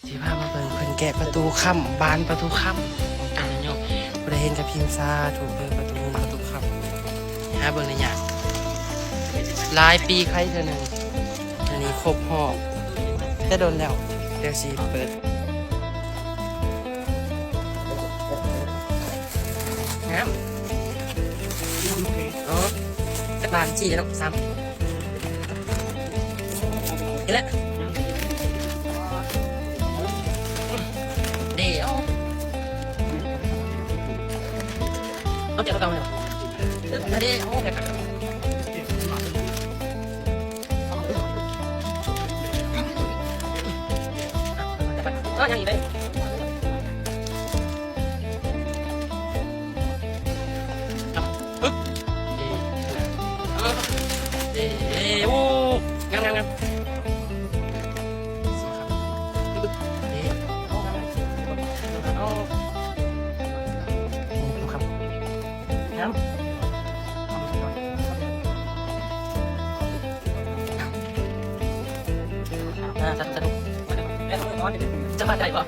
ຊິພາມາເບິ່ງເພິ່ນແກະປະຕູຄ້ຳ ບານປະຕູຄ້ຳຂອງເຈົ້າຍາໂຍມ. ຜູ້ໃດເຫັນກໍພິມສາທຸເດີ ປະຕູເງິນປະຕູຄ້ຳ. ຫາເບິ່ງໄດ້ຍາກ ຫຼາຍປີໄຄເທື່ອໜຶ່ງ. ອັນນີ້ຄົບຮອບແຕ່ດົນແລ້ວ ດຽວຊິເປີດ. ງາມ. ອໍ ຈັກບານ ສີ່ເນາະ ສາມ ນີ້ແຫຼະ. ເດ້ ເອົາ ເອົາເຈັດເອົາເກົ່າເນາະ. ເດ້ ໂອ້ ເອີ ຍັງອີກເດ້. ປຶບ ເອີ ເອີ ໂອ້ ງາມໆໆ. ອ່າ ສາທຸ ສາທຸ. ຈະມາໄດ້ບໍ່?